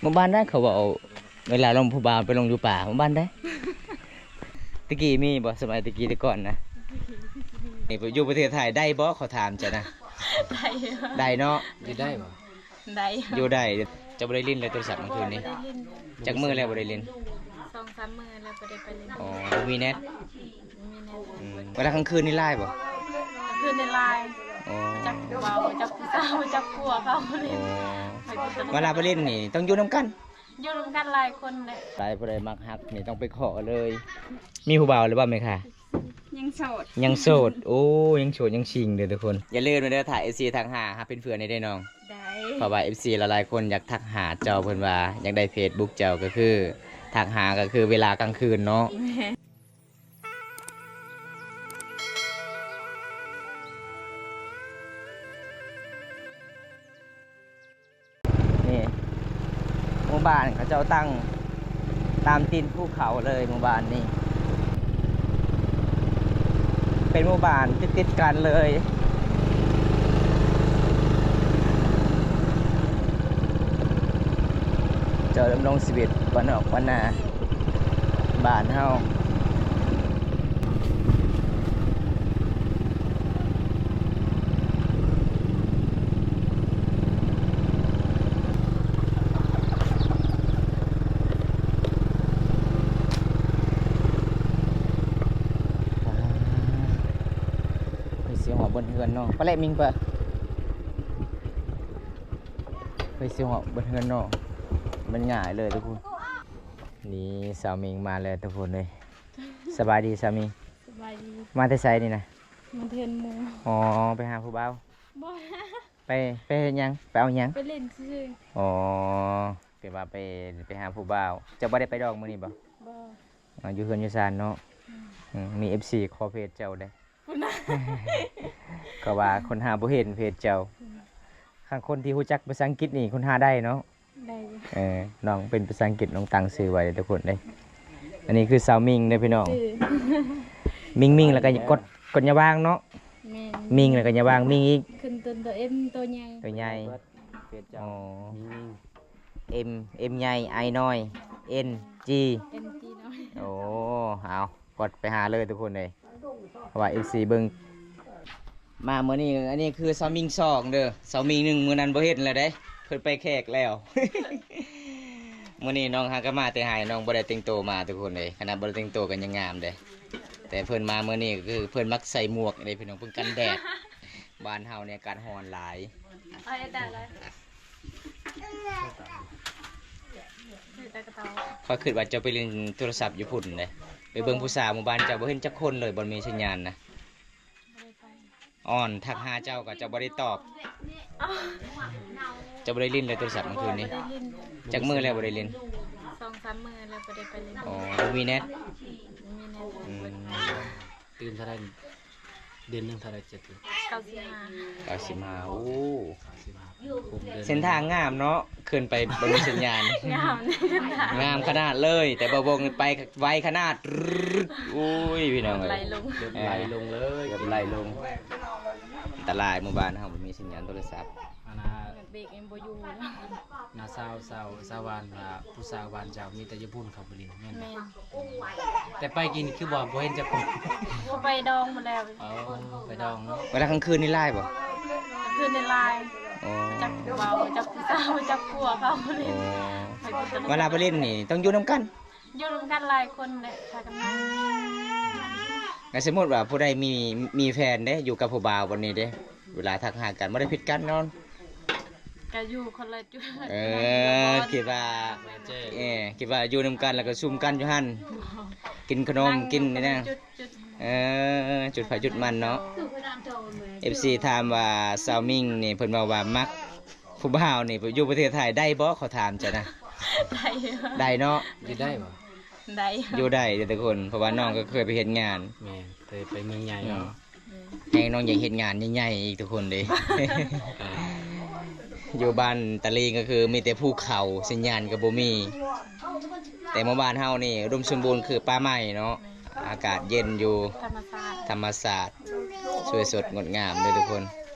ໝູ່ບ້ານໃດ ເຂົາເວົ້າ ເວລາລົມຜູ້ບ່າວໄປລົມຢູ່ປ່າ ໝູ່ບ້ານໃດ? ແຕ່ກີ້ມີບໍ່? ສະໄໝແຕ່ກີ້ແຕ່ກ່ອນນະ ນີ້ຢູ່ປະເທດໄທໄດ້ບໍ່? ເຂົາຖາມເຈົ້ານະ. ໄດ້ຢູ່ ໄດ້ເນາະ. ຢູ່ໄດ້ບໍ່? ໄດ້ຢູ່ ຢູ່ໄດ້. ເຈົ້າບໍ່ໄດ້ຫຼິ້ນເລີຍໂທລະສັບມື້ຄືນນີ້? ບໍ່ໄດ້ຫຼິ້ນ. ຈັກມື້ແລ້ວບໍ່ໄດ້ຫຼິ້ນ? ສອງສາມມື້ແລ້ວບໍ່ໄດ້ໄປຫຼິ້ນ. ອໍ ບໍ່ມີແນັດ. ອືມ ເວລາກາງຄືນນີ້ຫຼາຍບໍ່? ກາງຄືນນີ້ຫຼາຍ. ອໍ ຈັກຜູ້ບ່າວ ຈັກຜູ້ສາວ ຈັກຜົວເຂົາ. ອໍ ເວລາໄປຫຼິ້ນນີ້ຕ້ອງຢູ່ນຳກັນ? ຢູ່ນຳກັນຫຼາຍຄົນແຫຼະ. ຫຼາຍ ຜູ້ໃດມັກຮັກນີ້ຕ້ອງໄປຂໍເລີຍ. ມີຜູ້ບ່າວແລ້ວບໍ່ແມ່ຄ້າ? ຍັງໂສດ ຍັງໂສດ. ໂອ້ ຍັງໂສດຍັງຊິງເດີທຸກຄົນ. ຢ່າລືມເດີ ຖ້າເອັຟຊີທັກຫາ ຫາເປັນເພື່ອນໄດ້ເດີນ້ອງ. ໄດ້ ເພາະວ່າເອັຟຊີຫຼາຍໆຄົນຢາກທັກຫາເຈົ້າ ເພິ່ນວ່າຢາກໄດ້ເຟສບຸກເຈົ້າ ກໍຄືທັກຫາກໍຄືເວລາກາງຄືນເນາະ. ແມ່ນ. ນີ້ ໝູ່ບ້ານເຂົາເຈົ້າຕັ້ງຕາມຕີນພູເຂົາເລີຍ ໝູ່ບ້ານນີ້ ເປັນໝູ່ບ້ານຕິດໆກັນເລີຍ. ເຈົ້າດຳລົງຊີວິດບ້ານນອກບ້ານນາ ບ້ານເຮົາ. ເຮີ້ຍ ຊິຮອດບ່ອນເຮືອນເນາະ ປະແຫຼະມິງປະ. ເຮີ້ຍ ຊິຮອດບ່ອນເຮືອນເນາະ ມັນງ່າຍເລີຍທຸກຄົນ. ນີ້ ສາວມິງມາແລ້ວທຸກຄົນເອີຍ. ສະບາຍດີສາວມິງ. ສະບາຍດີ. ມາແຕ່ໃສນີ້ນະ? ມາເຮືອນໝູ່. ອໍ ໄປຫາຜູ້ບ່າວ? ບໍ່. ໄປ ໄປເຮັດຫຍັງ? ໄປເອົາຫຍັງ? ໄປຫຼິ້ນຊື່ໆ. ອໍ ແຕ່ວ່າໄປ ໄປຫາຜູ້ບ່າວ. ເຈົ້າບໍ່ໄດ້ໄປດອກມື້ນີ້ບໍ່? ບໍ່. ອໍ ຢູ່ເຮືອນຢູ່ຊານເນາະ. ອືມ ອືມ ມີເອັຟຊີຂໍເຟສເຈົ້າເດ້. ພຸ້ນນະ ເຂົາວ່າຄົ້ນຫາບໍ່ເຫັນເຟສເຈົ້າ. ອືມ ຄັນຄົນທີ່ຮູ້ຈັກພາສາອັງກິດນີ້ຄົ້ນຫາໄດ້ເນາະ. ໄດ້ຢູ່. ເອີ ນ້ອງເປັນພາສາອັງກິດ ນ້ອງຕັ້ງຊື່ໄວ້ເດີທຸກຄົນເດ້. ອັນນີ້ຄືສາວມິງເດີພີ່ນ້ອງ. ຊື່ ມິງ ມິງ ແລ້ວກໍກົດ ກົດຢ່າວາງເນາະ. ແມ່ນ. ມິງ ແລ້ວກໍຢ່າວາງ ມິງ ອີກ. ຂຶ້ນຕົ້ນຕົວເອັມ ຕົວໃຫຍ່ ຕົວໃຫຍ່. ອໍ ມິງ ມິງ ເອັມ ເອັມໃຫຍ່ ໄອນ້ອຍ ເອັນຈີ ເອັນຈີນ້ອຍ. ໂອ້ ເອົາ ກົດໄປຫາເລີຍທຸກຄົນເອີຍ ເພາະວ່າເອັຟຊີເບິ່ງ. ມາມື້ນີ້ ອັນນີ້ຄືສາວມິງສອງເດີ ສາວມິງໜຶ່ງ ມື້ນັ້ນບໍ່ເຫັນແລ້ວເດ້ ເພິ່ນໄປແຂກແລ້ວ. ມື້ນີ້ນ້ອງຫາກໍມາແຕ່ໄຮ່ ນ້ອງບໍ່ໄດ້ແຕ່ງໂຕມາທຸກຄົນເອີຍ ຂະໜາດບໍ່ໄດ້ແຕ່ງໂຕກໍຍັງງາມເດ້. ແຕ່ເພິ່ນມາມື້ນີ້ກໍຄືເພິ່ນມັກໃສ່ໝວກເດ້ພີ່ນ້ອງ ເພິ່ນກັນແດດ. ບ້ານເຮົານີ້ອາກາດຮ້ອນຫຼາຍ. ຂ້ອຍຄິດວ່າເຈົ້າໄປຫຼິ້ນໂທລະສັບຢູ່ພຸ້ນເດ້ ໄປເບິ່ງຜູ້ສາວໝູ່ບ້ານເຈົ້າ ບໍ່ເຫັນຈັກຄົນເລີຍ ບໍ່ມີສັນຍານນະ. ອ່ອນທັກຫາເຈົ້າກໍເຈົ້າບໍ່ໄດ້ຕອບ. ເຈົ້າບໍ່ໄດ້ຫຼິ້ນເລີຍໂທລະສັບມື້ຄືນນີ້? ບໍ່ໄດ້ຫຼິ້ນ. ຈັກມື້ແລ້ວບໍ່ໄດ້ຫຼິ້ນ? ສອງສາມມື້ແລ້ວບໍ່ໄດ້ໄປຫຼິ້ນ. ອໍ ບໍ່ມີແນັດ. ບໍ່ມີແນັດ. ອືມ ຕື່ມເທົ່າໃດ? ເດືອນໜຶ່ງເທົ່າໃດຈະຕື່ມ? ເກົ້າສິບຫ້າ. ເກົ້າສິບຫ້າ. ໂອ້ ເກົ້າສິບຫ້າ. ເສັ້ນທາງງາມເນາະ ຂຶ້ນໄປບໍ່ມີສັນຍານ. ງາມ ງາມຂະໜາດເລີຍ ແຕ່ບໍ່ບົງໄປໄວຂະໜາດ. ໂອ້ຍ ພີ່ນ້ອງເອີຍ ໄຫຼລົງ ເກືອບໄຫຼລົງເລີຍ ເກືອບໄຫຼລົງ. ອັນຕະລາຍ ໝູ່ບ້ານເຮົາບໍ່ມີສັນຍານໂທລະສັບ. ອັນນ່າ ເບຣກຍັງບໍ່ຢູ່. ນ້າສາວ ສາວ ສາວບ້ານວ່າ ຜູ້ສາວບ້ານເຈົ້າມີແຕ່ຢູ່ພຸ້ນເຂົາໄປຫຼິ້ນແມ່ນບໍ່? ແມ່ນ. ແຕ່ໄປກີ້ຄືບໍ່ ບໍ່ເຫັນຈັກຄົນ. ເຂົາໄປດອງໝົດແລ້ວ. ອໍ ໄປດອງເນາະ. ເວລາກາງຄືນນີ້ຫຼາຍບໍ່? ກາງຄືນນີ້ຫຼາຍ. ອໍ ຈັກຜູ້ບ່າວ ຈັກຜູ້ສາວ ຈັກຜົວເຂົາ. ອໍ ເວລາໄປຫຼິ້ນນີ້ຕ້ອງຢູ່ນຳກັນ? ຢູ່ນຳກັນຫຼາຍຄົນແຫຼະ ພາກັນມາ. ແລ້ວສົມມຸດວ່າຜູ້ໃດມີ ມີແຟນເດ້ ຢູ່ກັບຜູ້ບ່າວບັດນີ້ເດ້ ເວລາທັກຫາກັນບໍ່ໄດ້ຜິດກັນເນາະ? ກະຢູ່ຄົນລະຈຸດ. ເອີ ຄິດວ່າ ເອີ ຄິດວ່າຢູ່ນຳກັນແລ້ວກໍຊຸມກັນຢູ່ຫັ້ນ ກິນຂະໜົມ ກິນນີ້ນະ. ເອີ ຈຸດໃຜຈຸດມັນເນາະ. ເອັຟຊີຖາມວ່າ ສາວມິງນີ້ ເພິ່ນເວົ້າວ່າມັກຜູ້ບ່າວນີ້ ຢູ່ປະເທດໄທໄດ້ບໍ່? ເຂົາຖາມເຈົ້ານະ. ໄດ້ຢູ່. ໄດ້ເນາະ. ຢູ່ໄດ້ບໍ່? ໄດ້. ຢູ່ໄດ້ເດີທຸກຄົນ ເພາະວ່ານ້ອງກໍເຄີຍໄປເຮັດງານ. ແມ່ນ ເຄີຍໄປເມືອງໃຫຍ່ເນາະ. ແຮງນ້ອງຢາກເຮັດງານໃຫຍ່ໆອີກທຸກຄົນເດ້. ຢູ່ບ້ານຕາລີງກໍຄືມີແຕ່ພູເຂົາ ສັນຍານກໍບໍ່ມີ. ແຕ່ມາບ້ານເຮົານີ້ອຸດົມສົມບູນຄືປ່າໄມ້ເນາະ ອາກາດເຢັນຢູ່ ທຳມະຊາດ ທຳມະຊາດ ສວຍສົດງົດງາມເດີທຸກຄົນ.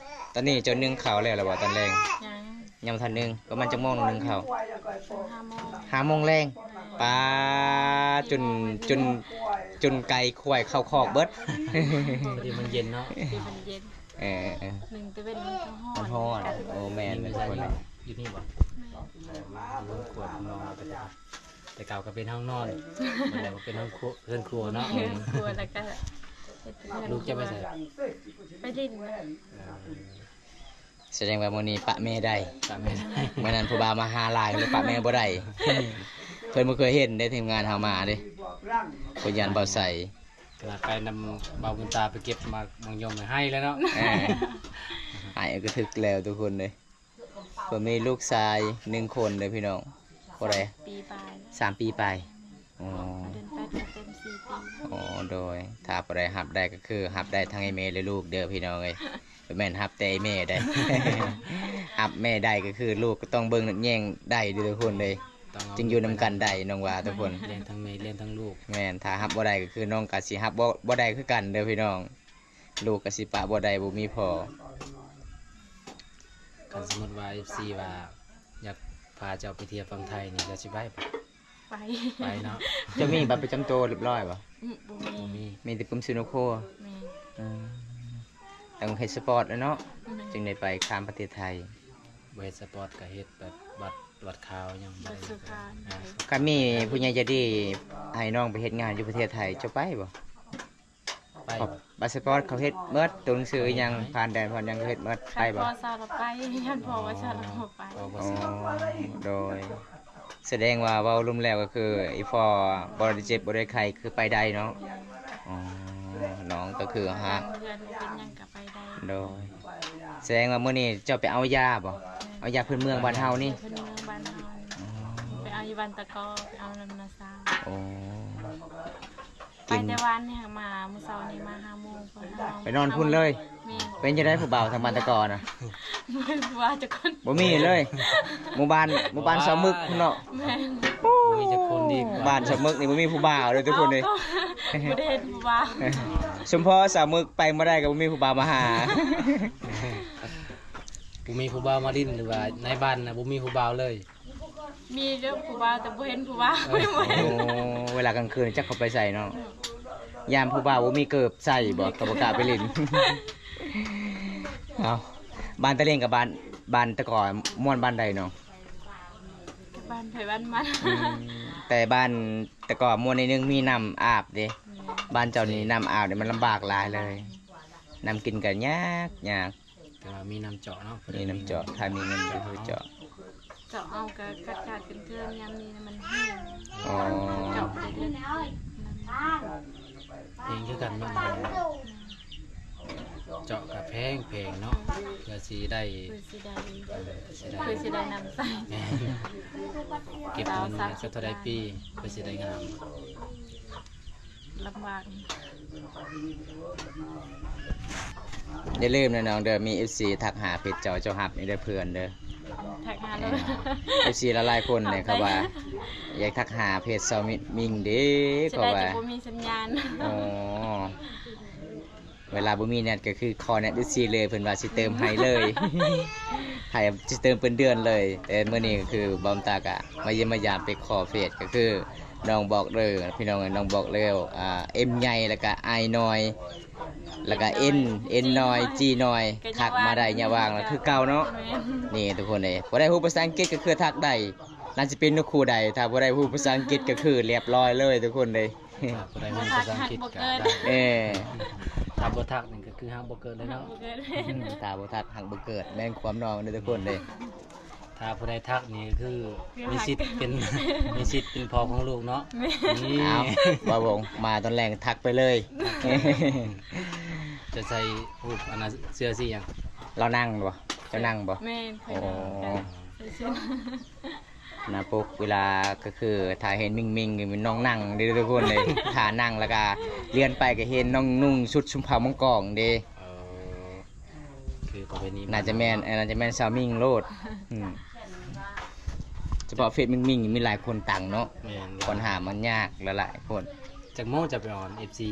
ຕອນນີ້ເຈົ້າໜຶ້ງເຂົ້າແລ້ວລະບໍ່ຕອນແລງ? ຍັງ. ຍັງບໍ່ທັນໜຶ່ງ. ປະມານຈັກໂມງໜຶ່ງເຂົ້າ? ຫ້າໂມງ ຫ້າໂມງແລງ. ປາ ຈົນ ຈົນ ຈົນໄກ່ຄວາຍເຂົ້າຄອກເບິດ. ພໍດີມັນເຢັນເນາະ. ດີມັນເຢັນ. ເອີໆ ໜຶ່ງຕາເວັນມັນກໍຮ້ອນ ມັນຮ້ອນ. ໂອ້ ແມ່ນ ຢູ່ນີ້ບໍ່? ແມ່ນ ຢູ່ເຮືອນຄົວຂອງນ້ອງ. ແຕ່ເກົ່າກໍເປັນຫ້ອງນອນ ບັດນີ້ກໍເປັນຫ້ອງຄົວ ເຮືອນຄົວເນາະ. ເຮືອນຄົວ ແລ້ວກໍເຮັດເຮືອນ. ລູກຈະໄປໃສ? ໄປຫຼິ້ນ. ເອີ ສະແດງວ່າມື້ນີ້ປະແມ່ໄດ້. ປະແມ່ໄດ້. ມື້ນັ້ນຜູ້ບ່າວມາຫາຫຼາຍ ເລີຍປະແມ່ບໍ່ໄດ້. ເພິ່ນບໍ່ເຄີຍເຫັນເດ້ ທີມງານເຮົາມາເດ້ ເພິ່ນຢ້ານບໍ່ໃສ່. ຂະໜາດໄປນຳບ່າວບຸນຕາໄປເກັບໝາກ ໝາກຍົມໃຫ້ແລ້ວເນາະ. ເອີ ໃຫ້ກະຖືກແລ້ວທຸກຄົນເດ້. ເພິ່ນມີລູກຊາຍໜຶ່ງຄົນເດີພີ່ນ້ອງ. ເທົ່າໃດ? ສາມປີປາຍ. ສາມປີປາຍ. ອໍ ເດືອນແປດກໍເຕັມສີ່ປີ. ອໍ ໂດຍ ຖ້າຜູ້ໃດຮັບໄດ້ກໍຄືຮັບໄດ້ທັງອ້າຍແມ່ ແລະ ລູກເດີພີ່ນ້ອງເອີຍ. ບໍ່ແມ່ນຮັບແຕ່ອ້າຍແມ່ໄດ໋ ຮັບແມ່ໄດ້ກໍຄືລູກກໍຕ້ອງເບິ່ງແຍງໄດ້ເດີທຸກຄົນເດີ ຈຶ່ງຢູ່ນຳກັນໄດ້ ນ້ອງວ່າທຸກຄົນ. ລ້ຽງທັງແມ່ ລ້ຽງທັງລູກ. ແມ່ນ ຖ້າຮັບບໍ່ໄດ້ກໍຄືນ້ອງກໍຊິຮັບບໍ່ ບໍ່ໄດ້ຄືກັນເດີພີ່ນ້ອງ. ລູກກໍຊິປະບໍ່ໄດ້ ບໍ່ມີພໍ່. ຄັນສົມມຸດວ່າເອັຟຊີວ່າຢາກພາເຈົ້າໄປທ່ຽວຝັ່ງໄທນີ້ ເຈົ້າຊິໄປບໍ່? ໄປ ໄປເນາະ. ເຈົ້າມີບັດປະຈຳໂຕຮຽບຮ້ອຍບໍ່? ອື ບໍ່ມີ ບໍ່ມີ. ມີແຕ່ປຶ້ມຊື່ໂນໂຄ. ແມ່ນ. ອື ຕ້ອງເຮັດສະປອດແລ້ວເນາະ. ແມ່ນ. ຈຶ່ງໄດ້ໄປຂ້າມປະເທດໄທ. ບໍ່ເຮັດສະປອດກໍເຮັດແບບບັດ ບັດຂາວຫຍັງ. ບັດສຸຂາ. ອ່າ ຄັນມີຜູ້ໃຫຍ່ໃຈດີໃຫ້ນ້ອງໄປເຮັດງານຢູ່ປະເທດໄທ ເຈົ້າໄປບໍ່? ໄປ. ບັດສະປອດເຂົາເຮັດໝົດ ໂຕໜັງສືອີ່ຫຍັງ ຜ່ານແດນຜ່ານຫຍັງເຂົາເຮັດໝົດ. ໄປບໍ່? ຄັນພໍ່ເຊົາລະໄປ ຄັນພໍ່ບໍ່ເຊົາລະບໍ່ໄປ. ອໍ ໂດຍ ສະແດງວ່າເວົ້າລວມແລ້ວກໍຄືອີ່ພໍ່ບໍ່ໄດ້ເຈັບບໍ່ໄດ້ໄຂ້ ຄືໄປໄດ້ເນາະ. ແມ່ນ. ອໍ ນ້ອງກໍຄືຫາກ ເຮືອນບໍ່ເປັນຫຍັງກໍໄປໄດ້. ໂດຍ ສະແດງວ່າມື້ນີ້ເຈົ້າໄປເອົາຢາບໍ່? ແມ່ນ. ເອົາຢາພື້ນເມືອງບ້ານເຮົານີ້. ຢາພື້ນເມືອງບ້ານເຮົາ. ອໍ ໄປເອົາຢູ່ບ້ານຕະກໍ ໄປເອົານຳນ້າສາວ. ໂອ້ ໄປແຕ່ວານນີ້ຫາກມາ ມື້ເຊົ້ານີ້ມາຫ້າໂມງ. ໄປນອນພຸ້ນເລີຍ. ແມ່ນ. ເປັນຈັ່ງໃດຜູ້ບ່າວທາງບ້ານຕະກໍນະ? ບໍ່ມີຜູ້ບ່າວຈັກຄົນ. ບໍ່ມີເລີຍ. ໝູ່ບ້ານ ໝູ່ບ້ານຊາວໝຶກພຸ້ນເນາະ. ແມ່ນ. ໂອ້ ບໍ່ມີຈັກຄົນດີກວ່າ. ບ້ານຊາວໝຶກນີ້ບໍ່ມີຜູ້ບ່າວເດີທຸກຄົນເດີ. ບໍ່ໄດ້ເຫັນຜູ້ບ່າວ. ສົມພໍຊາວໝຶກໄປບໍ່ໄດ້ກໍບໍ່ມີຜູ້ບ່າວມາຫາ. ບໍ່ມີຜູ້ບ່າວມາຫຼິ້ນ ຫຼືວ່າໃນບ້ານນະບໍ່ມີຜູ້ບ່າວເລີຍ? ມີຢູ່ຜູ້ບ່າວ ແຕ່ບໍ່ເຫັນຜູ້ບ່າວ. ເອີ ໂອ້ ເວລາກາງຄືນຈັກເຂົາໄປໃສເນາະ. ອື ຍາມຜູ້ບ່າວບໍ່ມີເກີບໃສ່ບໍ່ ກໍບໍ່ກ້າໄປຫຼິ້ນ. ເອົາ ບ້ານຕະເລງກັບບ້ານ ບ້ານຕະກໍມ່ວນບ້ານໃດນ້ອງ? ກັບບ້ານໃຜບ້ານມັນ. ອືມ ແຕ່ບ້ານຕະກໍມ່ວນໜ້ອຍໜຶ່ງ ມີນ້ຳອາບເດ້. ແມ່ນ. ບ້ານເຈົ້ານີ້ນ້ຳອາບນີ້ມັນລຳບາກຫຼາຍເລີຍ. ນ້ຳກິນກໍຍາກ ຍາກ. ແຕ່ວ່າມີນ້ຳເຈາະເນາະ. ມີນ້ຳເຈາະ ຖ້າມີເງິນກໍຄືເຈາະ. ເຈາະເອົາກໍຂາດໆເຂີນໆ ຍາມນີ້ນະມັນແຫ້ງ. ອໍ ເຈາະບໍ່ໄດ້ເລິກ. ແພງຄືກັນເນາະ. ເຈາະກໍແພງໆເນາະ. ເພື່ອຊິໄດ້ ເພື່ອຊິໄດ້ ເອີ ເພື່ອຊິໄດ້ ເພື່ອຊິໄດ້ນ້ຳໃຊ້. ແມ່ນ. ເກັບເງິນຈັກເທົ່າໃດປີ ເພື່ອຊິໄດ້ງາມ? ລຳບາກ. ຢ່າລືມນະນ້ອງເດີ ມີເອັຟຊີທັກຫາເພຈເຈົ້າ ເຈົ້າຮັບນີ້ເດີເພື່ອນເດີ. ທັກຫາໂລດ. ເອີ ເອັຟຊີຫຼາຍໆຄົນນີ້ ເຂົາວ່າຢາກທັກຫາເພຈຊາວມິງເດ້ ເພາະວ່າ ເສຍດາຍແຕ່ບໍ່ມີສັນຍານ. ອໍ ເວລາບໍ່ມີແນັດກໍຄືຂໍແນັດເອັຟຊີເລີຍ ເພິ່ນວ່າຊິເຕີມໃຫ້ເລີຍ. ໃຫ້ ຊິເຕີມເປັນເດືອນເລີຍ. ແຕ່ມື້ນີ້ກໍຄືບ່າວຕາກະມາຢ້ຽມມາຢາມ ໄປຂໍເຟສ ກໍຄືນ້ອງບອກເລີຍ ພີ່ນ້ອງເອີຍ ນ້ອງບອກເລີຍ ອ່າ ເອັມໃຫຍ່ ແລ້ວກະ ໄອນ້ອຍ ແລ້ວກະ ເອັນ ເອັນນ້ອຍ ຈີນ້ອຍ ທັກມາໄດ້ ຢ່າວ່າງລະຄືເກົ່າເນາະ. ແມ່ນ. ນີ້ທຸກຄົນເອີຍ ບໍ່ໄດ້ຮູ້ພາສາອັງກິດກໍຄືທັກໄດ້ ນັ້ນຊິເປັນນກຄູ່ໃດ ຖ້າບໍ່ໄດ້ຮູ້ພາສາອັງກິດກໍຄືລຽບລ້ອຍເລີຍທຸກຄົນເອີຍ. ຖ້າບໍ່ໄດ້ຮູ້ພາສາອັງກິດກໍໄດ້. ເອີ ຖ້າບໍ່ທັກນີ້ກໍຄືຮັກບໍ່ເກີດເລີຍເນາະ. ບໍ່ເກີດ. ຖ້າບໍ່ທັກຮັກບໍ່ເກີດ ແມ່ນຄວາມນ້ອງເດີທຸກຄົນເດີ. ຖ້າຜູ້ໃດທັກນີ້ກໍຄືມີສິດເປັນ ມີສິດເປັນພໍ່ຂອງລູກເນາະ. ແມ່ນ. ນີ້ ເອົາ ບ່າວວົງ ມາຕອນແລງທັກໄປເລີຍ. ຈະໃສ່ຮູບອັນນະ ເສື້ອສີຫຍັງ? ລາວນັ່ງບໍ່? ເຈົ້ານັ່ງບໍ່? ແມ່ນ ຂ້ອຍນັ່ງ. ອໍ ໃສ່ເສື້ອ ໜ້າປົກເວລາກໍຄືຖ້າເຫັນມິ່ງໆ ແມ່ນນ້ອງນັ່ງເດ້ທຸກຄົນເດ້. ຖ້ານັ່ງແລ້ວກໍລຽນໄປກໍເຫັນນ້ອງນຸ່ງຊຸດຊົມເຜົ່າມັງກອງເດ້. ເອີ ຄືປະເພນີ ໜ້າຈະແມ່ນ ໜ້າຈະແມ່ນສາວມິ່ງໂລດ. ອືມ ສະເພາະເຟສມິ່ງໆ ມີຫຼາຍຄົນຕັ້ງເນາະ. ແມ່ນ. ຄວນຫາມັນຍາກຫຼາຍໆຄົນ. ຈັກໂມງຈະໄປອອນ ເອັຟຊີ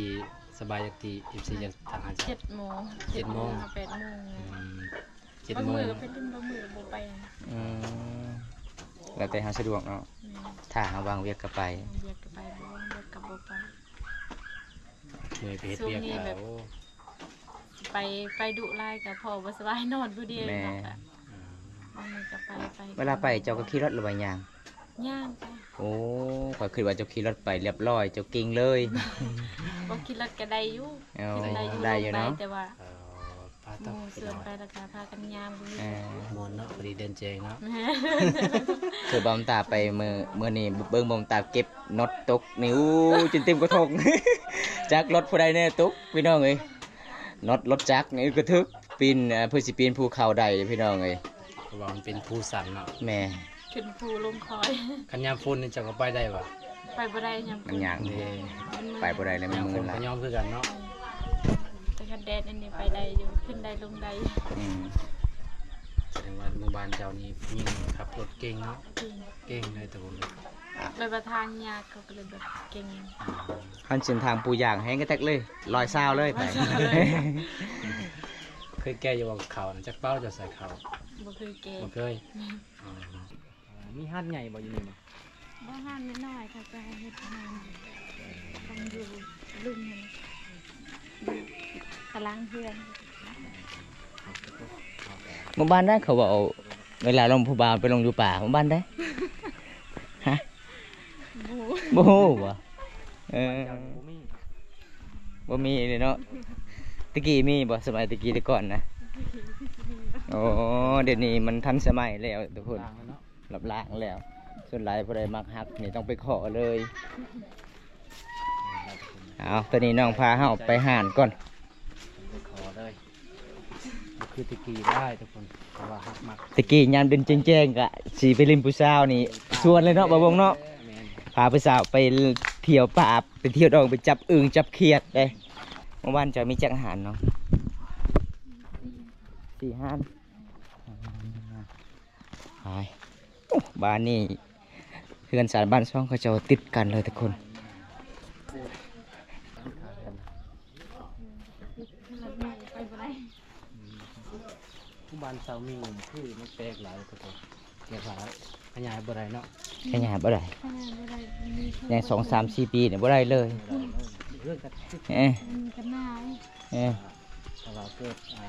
ສະບາຍຈັກທີ ເອັຟຊີ ຈະທັກຫາເຈົ້າ? ເຈັດໂມງ. ເຈັດໂມງ ຫາແປດໂມງ. ອືມ ເຈັດໂມງ ບາງມື້ກໍໄປຫຼິ້ນ ບາງມື້ກໍບໍ່ໄປ. ອືມ ແລ້ວແຕ່ເຮົາສະດວກເນາະ. ແມ່ນ. ຖ້າເຮົາວ່າງວຽກກໍໄປ ວ່າງວຽກກໍໄປ ບໍ່ວ່າງວຽກກໍບໍ່ໄປ. ເມື່ອຍໄປເຮັດວຽກ ຊ່ວງນີ້ແບບ ແລ້ວ ໄປ ໄປດຸຫຼາຍກໍພໍບໍ່ສະບາຍ ນອນຜູ້ດຽວ. ແມ່ນ. ເນາະ ກໍ ອ່າ ບາງມື້ກໍໄປ ໄປ ເວລາໄປເຈົ້າກໍຂີ່ລົດ ຫຼືວ່າຍ່າງ? ຍ່າງໄປ. ໂອ້ ຂ້ອຍຄິດວ່າເຈົ້າຂີ່ລົດໄປລຽບລ້ອຍ ເຈົ້າເກັ່ງເລີຍ. ບໍ່ ຂີ່ລົດກໍໄດ້ຢູ່. ອໍ ໄດ້ຢູ່ ໄດ້ຢູ່ເນາະ ແຕ່ວ່າ ເອີ ພາ ໝູ່ຊວນໄປແລ້ວກໍພາກັນຍ່າງ. ເອີ ມ່ວນເນາະ ພໍດີເດີນແຈ້ງເນາະ. ແມ່ນ. ຄືບ່າວຕາໄປມື້ ມື້ນີ້ ເບິ່ງບ່າວຕາເກັບນັອດຕົກນີ້ ໂອ້ ຈົນເຕັມກະທົງ ຈັກລົດຜູ້ໃດແນ່ຕົກ ພີ່ນ້ອງເອີຍ. ນັອດລົດຈັກນີ້ກະຖືກປີນ ເອີ ເພື່ອຊິປີນພູເຂົາໄດ້ພີ່ນ້ອງເອີຍ ເພາະວ່າມັນເປັນພູຊັນເນາະ. ແມ່ນ. ຂຶ້ນພູລົງຄອຍ. ຄັນຍາມຝົນນີ້ເຈົ້າກໍໄປໄດ້ບໍ່? ໄປບໍ່ໄດ້ຍາມຝົນ ມັນຍາກເດ້. ມັນເມື່ອຍ. ໄປບໍ່ໄດ້ແລ້ວ ມັນເມື່ອຍ. ຍາມຝົນກໍຍອມຄືກັນເນາະ. ແຕ່ຄັນແດດອັນນີ້ໄປໄດ້ຢູ່ ຂຶ້ນໄດ້ລົງໄດ້. ອືມ ສະແດງວ່າໝູ່ບ້ານເຈົ້ານີ້ຜູ້ຍິງຂັບລົດເກັ່ງເນາະ. ເກັ່ງ ເກັ່ງເລີຍທຸກຄົນ. ແບບວ່າທາງຍາກ ເຂົາກໍເລີຍແບບເກັ່ງ. ຄັນເສັ້ນທາງປູຢາງແຮງກະແຕັກເລີຍ ຮ້ອຍຊາວເລີຍໄປ. ເຄີຍແກ່ຢູ່ບໍ່ເຂົ້ານະ? ຈັກເປົາເຈົ້າໃສ່ເຂົ້າ? ບໍ່ເຄີຍແກ່. ບໍ່ເຄີຍ. ແມ່ນ. ອໍ ມີຮ້ານໃຫຍ່ບໍ່ຢູ່ນີ້ບໍ່? ບໍ່ ຮ້ານນ້ອຍໆ ເຂົາຈະເຮັດຮ້ານຢູ່ ຕ້ອງຢູ່ລຸ່ມຫັ້ນ ຕາລາງເຮືອນ. ໝູ່ບ້ານໃດເຂົາເວົ້າ ເວລາລົມຜູ້ບ່າວໄປລົງຢູ່ປ່າ ໝູ່ບ້ານໃດ? ຮະ? ບໍ່ ບໍ່ຮູ້ບໍ່? ເອີ ບໍ່ມີເລີຍເນາະ. ແຕ່ກີ້ມີບໍ່? ສະໄໝແຕ່ກີ້ແຕ່ກ່ອນນະ? ໂອ້ ດຽວນີ້ມັນທັນສະໄໝແລ້ວທຸກຄົນ. ລອບລ້າງແລ້ວ ສ່ວນຫຼາຍຜູ້ໃດມັກຮັກນີ້ຕ້ອງໄປຂໍເລີຍ. ເອົາ ຕອນນີ້ນ້ອງພາເຮົາໄປຮ້ານກ່ອນ ໄປຂໍເລີຍ. ບໍ່ຄືແຕ່ກີ້ໄດ້ທຸກຄົນ ເພາະວ່າຮັກມັກ. ແຕ່ກີ້ຍາມເປັນແຈ້ງໆ ກະຊິໄປຫຼິ້ນຜູ້ສາວນີ້ ຊວນເລີຍເນາະ ບ່າວບົງເນາະ. ແມ່ນ. ພາຜູ້ສາວໄປທ່ຽວປ່າ ໄປທ່ຽວດອງ ໄປຈັບອຶ່ງຈັບຂຽດເດ້. ໝູ່ບ້ານເຈົ້າມີຈັກຮ້ານເນາະ? ສີ່ຮ້ານ. ໄປ ໂອ້ ບ້ານນີ້ເຮືອນຊານບ້ານຊ່ອງເຂົາເຈົ້າຕິດກັນເລີຍທຸກຄົນ. ບ້ານຊາວມິງຄືມັນແປກຫຼາຍທຸກຄົນ ແປກຫຼາຍ ຂະຫຍາຍບໍ່ໄດ້ເນາະ. ຂະຫຍາຍບໍ່ໄດ້ ຂະຫຍາຍບໍ່ໄດ້. ຍັງສອງສາມສີ່ປີນີ້ບໍ່ໄດ້ເລີຍ. ເຮືອນກັນ ເອີ ເອີ ຖ້າວ່າເກີດ ອ່າ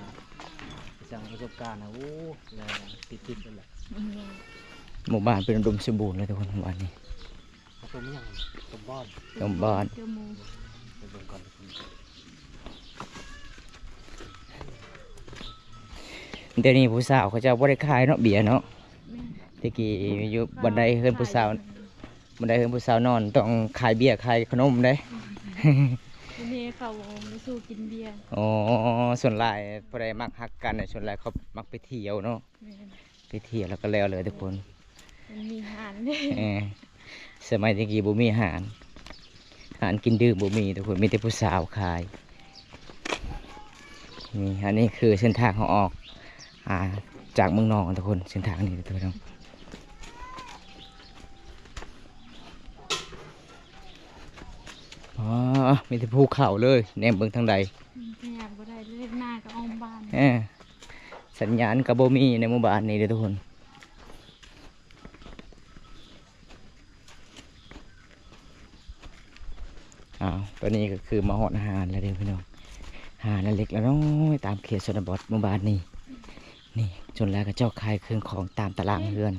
ສ້າງປະສົບການນະ ໂອ້ ແລ້ວຕິດໆ ນັ້ນແຫຼະ. ໝູ່ບ້ານເປັນອຸດົມສົມບູນເລີຍທຸກຄົນ ໝູ່ບ້ານນີ້. ຕົ້ມຫຍັງ? ຕົ້ມບ່ອນ ຕົ້ມບ່ອນ. ໄປເບິ່ງກ່ອນ. ດຽວນີ້ຜູ້ສາວເຂົາເຈົ້າບໍ່ໄດ້ຂາຍເນາະ ເບຍເນາະ. ແມ່ນ. ແຕ່ກີ້ຢູ່ບັນໄດເຮືອນຜູ້ສາວ ບັນໄດເຮືອນຜູ້ສາວນອນຕ້ອງຂາຍເບຍຂາຍຂະໜົມເດ້. ດຽວນີ້ເຂົາມາສູ່ກິນເບຍ. ອໍ ສ່ວນຫຼາຍຜູ້ໃດມັກຮັກກັນ ສ່ວນຫຼາຍເຂົາມັກໄປທ່ຽວເນາະ. ແມ່ນ. ໄປທ່ຽວແລ້ວກໍແລ້ວເລີຍທຸກຄົນ. ມັນມີຮ້ານເດ້. ເອີ ສະໄໝແຕ່ກີ້ບໍ່ມີຮ້ານ ຮ້ານກິນດື່ມບໍ່ມີທຸກຄົນ ມີແຕ່ຜູ້ສາວຂາຍ. ນີ້ ອັນນີ້ຄືເສັ້ນທາງເຮົາອອກ ອ່າ ຈາກເມືອງນອງທຸກຄົນ ເສັ້ນທາງນີ້ທຸກຄົນ. ອໍ ມີແຕ່ພູເຂົາເລີຍ ແນມເບິ່ງທາງໃດ ອືມ ຂະຫຍາຍບໍ່ໄດ້ເລີຍ ໜ້າກໍອ້ອມບ້ານ. ເອີ ສັນຍານກໍບໍ່ມີໃນໝູ່ບ້ານນີ້ເດ້ທຸກຄົນ. ອ້າວ ຕອນນີ້ກໍຄືມາຮອດຮ້ານແລ້ວເດ້ພີ່ນ້ອງ ຮ້ານເລັກໆນ້ອຍໆ ຕາມເຂດຊົນນະບົດໝູ່ບ້ານນີ້. ນີ້ ສ່ວນຫຼາຍເຂົາເຈົ້າຂາຍເຄື່ອງຂອງຕາມຕະລາງເຮືອນ.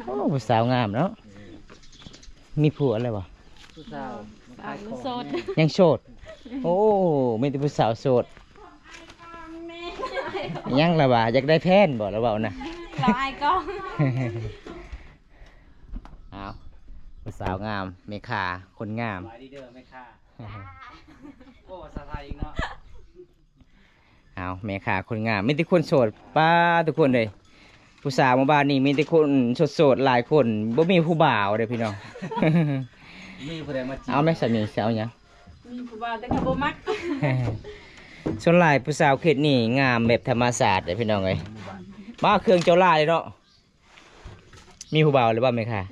ໂອ້ ຜູ້ສາວງາມເນາະ. ມີຜົວແລ້ວບໍ່? ຜູ້ສາວ ສາວໂສດ ຍັງໂສດ. ໂອ້ ມີແຕ່ຜູ້ສາວໂສດ. ຍັງລະວ່າ ຢາກໄດ້ແຟນບໍ່ລະເວົ້ານະ? ລາວອາຍກ້ອງ. ອ້າວ ຜູ້ສາວງາມ ແມ່ຄ້າຄົນງາມ. ສະບາຍດີເດີແມ່ຄ້າ. ໂອ້ ພາສາໄທອີກເນາະ. ອ້າວ ແມ່ຄ້າຄົນງາມ ມີແຕ່ຄົນໂສດ. ປ້າ ທຸກຄົນເອີຍ ຜູ້ສາວໝູ່ບ້ານນີ້ມີແຕ່ຄົນໂສດໆຫຼາຍຄົນ ບໍ່ມີຜູ້ບ່າວເດ້ພີ່ນ້ອງ. ມີຜູ້ໃດມາຈີບ? ເອົາແມ່ສາມີຊິເອົາຫຍັງ? ມີຜູ້ບ່າວແຕ່ກໍບໍ່ມັກ. ສ່ວນຫຼາຍຜູ້ສາວເຂດນີ້ງາມແບບທຳມະຊາດເດ້ພີ່ນ້ອງເອີຍ. ມາເຄື່ອງເຈົ້າຫຼາຍເນາະ. ມີຜູ້ບ່າວແລ້ວບໍ່ແມ່ຄ້າ?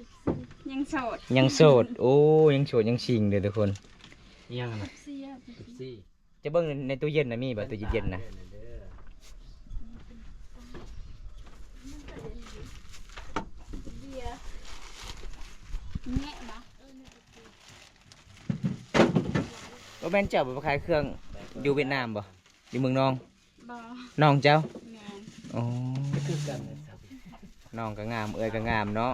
ຍັງໂສດ ຍັງໂສດ. ໂອ້ ຍັງໂສດຍັງຊິງເດີທຸກຄົນ. ຍັງນະ ເປັບຊີ. ຈະເບິ່ງໃນຕູ້ເຢັນນະ ມີບໍ່ຕູ້ເຢັນນະ? ເອີ ເດີ ເອີ ແງະບໍ່? ບໍ່ແມ່ນເຈົ້າບໍ່ໄປຂາຍເຄື່ອງຢູ່ຫວຽດນາມບໍ່? ຢູ່ເມືອງນອງ? ບໍ່. ນ້ອງເຈົ້າ? ແມ່ນ. ໂອ້ ຄືກັນເລີຍ. ນ້ອງກໍງາມ ເອື້ອຍກໍງາມເນາະ.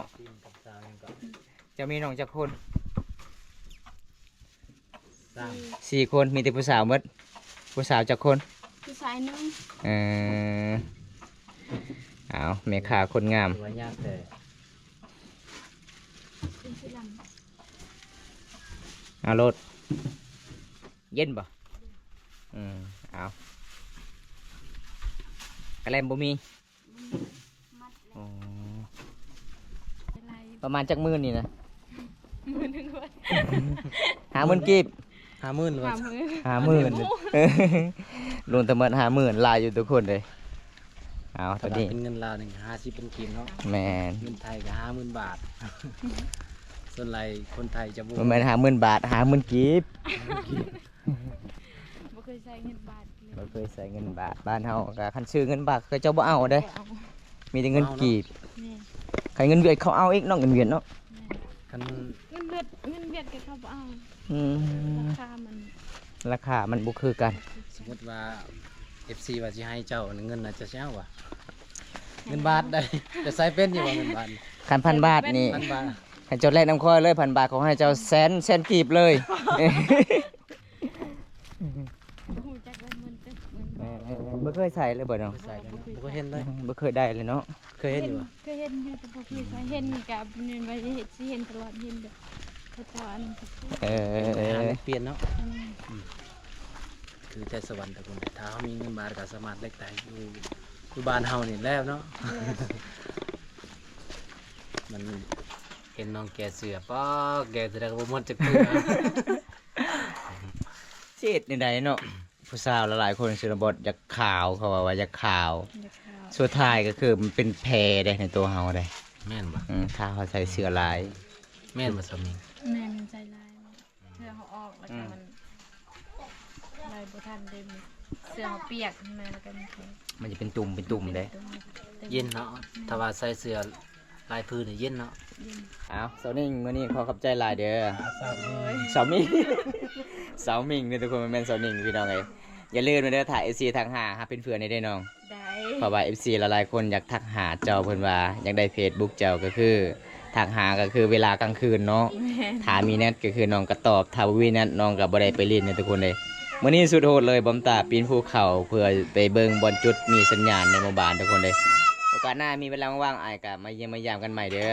ເຈົ້າມີນ້ອງຈັກຄົນ? ສາມ ສີ່ຄົນ ມີແຕ່ຜູ້ສາວໝົດ. ຜູ້ສາວຈັກຄົນ? ຜູ້ຊາຍໜຶ່ງ. ເອີ ເອົາ ແມ່ຄ້າຄົນງາມ ວ່າຍາກແທ້. ເອົາໂລດ. ເຢັນບໍ່? ອືມ ເອົາ ກະແລັມບໍ່ມີ. ໂອ້ ປະມານຈັກໝື່ນນີ້ນະ? ໝື່ນໜຶ່ງ. ຫ້າໝື່ນກີບ. ຫ້າໝື່ນວ່າ ຫ້າໝື່ນ ຫ້າໝື່ນ. ລົງທັງໝົດຫ້າໝື່ນ ຫຼາຍຢູ່ທຸກຄົນເດ້. ເອົາ ຕອນນີ້ເປັນເງິນລາວນີ້ ຫ້າສິບພັນກີບເນາະ. ແມ່ນ. ເງິນໄທກໍຫ້າໝື່ນບາດ. ສ່ວນຫຼາຍຄົນໄທຈະບໍ່ ບໍ່ແມ່ນຫ້າໝື່ນບາດ ຫ້າໝື່ນກີບ. ບໍ່ເຄີຍໃຊ້ເງິນບາດເລີຍ. ບໍ່ເຄີຍໃຊ້ເງິນບາດ. ບ້ານເຮົາກໍຄັນຊື້ເງິນບາດ ເຂົາເຈົ້າບໍ່ເອົາເດ້. ບໍ່ເອົາ. ມີແຕ່ເງິນກີບ. ແມ່ນ. ຄັນເງິນຫວຽດເຂົາເອົາອີກເນາະ ເງິນຫວຽດເນາະ. ແມ່ນ. ຄັນເງິນຫວຽດ ເງິນຫວຽດກໍເຂົາບໍ່ເອົາ. ອືມ. ລາຄາມັນ ລາຄາມັນບໍ່ຄືກັນ. ສົມມຸດວ່າ ເອັຟຊີ ວ່າຊິໃຫ້ເຈົ້າເງິນນະ ເຈົ້າຊິເອົາຫວາ? ເງິນບາດໄດ໋ ຈະໃຊ້ເປັນຢູ່ບໍ່ເງິນບາດ? ຄັນພັນບາດນີ້ ພັນບາດ ໃຫ້ເຈົ້າແລກນຳຂ້ອຍເລີຍ ພັນບາດ ຂໍໃຫ້ເຈົ້າແສນ ແສນກີບເລີຍ. ຮູ້ຈັກເລີຍເງິນເຕັມເງິນ. ເອີ ບໍ່ເຄີຍໃຊ້ເລີຍບໍ່ນ້ອງ? ບໍ່ເຄີຍໃຊ້ເລີຍເນາະ ບໍ່ເຄີຍເຫັນເລີຍ. ບໍ່ເຄີຍໄດ້ເລີຍເນາະ. ເຄີຍເຫັນຢູ່ບໍ່? ເຫັນ ເຄີຍເຫັນຢູ່ ແຕ່ບໍ່ເຄີຍໃຊ້. ເຫັນກໍແມ່ນວ່າເຫັນ ຊິເຫັນຕະຫຼອດ ເຫັນແບບເຂົາເຈົ້າອັນນັ້ນ. ເອີ ເອີ ເອີ ເປັນຫາເງິນປ່ຽນເນາະ. ອືມ. ອືມ ຄືແຕ່ສະຫວັນທຸກຄົນ ຖ້າເຮົາມີເງິນບາດກໍສາມາດເຮັດໄດ້ຢູ່ ຢູ່ບ້ານເຮົານີ້ແລ້ວເນາະ. ເອີ ມັນເຫັນນ້ອງແກ່ເສື້ອ ປ້າ ແກ່ເທື່ອໃດກໍບໍ່ໝົດຈັກເທື່ອ. ຊິເຮັດແນວໃດເນາະ? ຜູ້ສາວຫຼາຍໆຄົນຊົນນະບົດຢາກຂາວ ເຂົາວ່າ ວ່າຢາກຂາວ ຢາກຂາວ. ສຸດທ້າຍກໍຄືມັນເປັນແຜເດ້ໃນຕົວເຮົາເດ້. ແມ່ນບໍ່? ອືມ ຖ້າເຮົາໃສ່ເສື້ອຫຼາຍ. ແມ່ນບໍ່ສາມີ? ແມ່ນ ມັນໃສ່ຫຼາຍ ເສື້ອເຮົາອອກ ແລ້ວກໍມັນ ອືມ ໄລ່ບໍ່ທັນເດ້. ເສື້ອເຮົາປຽກຂຶ້ນມາ ແລ້ວກໍມັນ ມັນຈະເປັນຕຸ່ມ ເປັນຕຸ່ມເດ້. ເປັນຕຸ່ມ ເຢັນເນາະ. ແມ່ນ. ຖ້າວ່າໃສ່ເສື້ອ ຫຼາຍຜືນນີ້ເຢັນເນາະ. ເຢັນ. ອ້າວ ສາວນິ້ງ ມື້ນີ້ຂໍຂອບໃຈຫຼາຍເດີ. ສາວມິງ ສາວມິງ ສາວມິງເດີທຸກຄົນ ບໍ່ແມ່ນສາວນິ້ງພີ່ນ້ອງເອີຍ. ຢ່າລືມເດີ ຖ້າເອັຟຊີທັກຫາ ຫາເປັນເພື່ອນໄດ້ເດີນ້ອງ. ໄດ້. ເພາະວ່າເອັຟຊີຫຼາຍໆຄົນຢາກທັກຫາເຈົ້າ ເພິ່ນວ່າຢາກໄດ້ເຟສບຸກເຈົ້າ ກໍຄືທັກຫາກໍຄືເວລາກາງຄືນເນາະ. ແມ່ນ. ຖ້າມີແນັດກໍຄືນ້ອງກໍຕອບ ຖ້າບໍ່ມີແນັດນ້ອງກໍບໍ່ໄດ້ໄປຫຼິ້ນເດີທຸກຄົນເອີຍ. ມື້ນີ້ສຸດໂຫດເລີຍ ບອມຕາປີນພູເຂົາ ເພື່ອໄປເບິ່ງບ່ອນຈຸດມີສັນຍານໃນໝູ່ບ້ານທຸກຄົນເອີຍ. ໂອກາດໜ້າມີເວລາວ່າງໆ ອ້າຍກໍມາຢ້ຽມມາຢາມກັນໃໝ່ເດີ.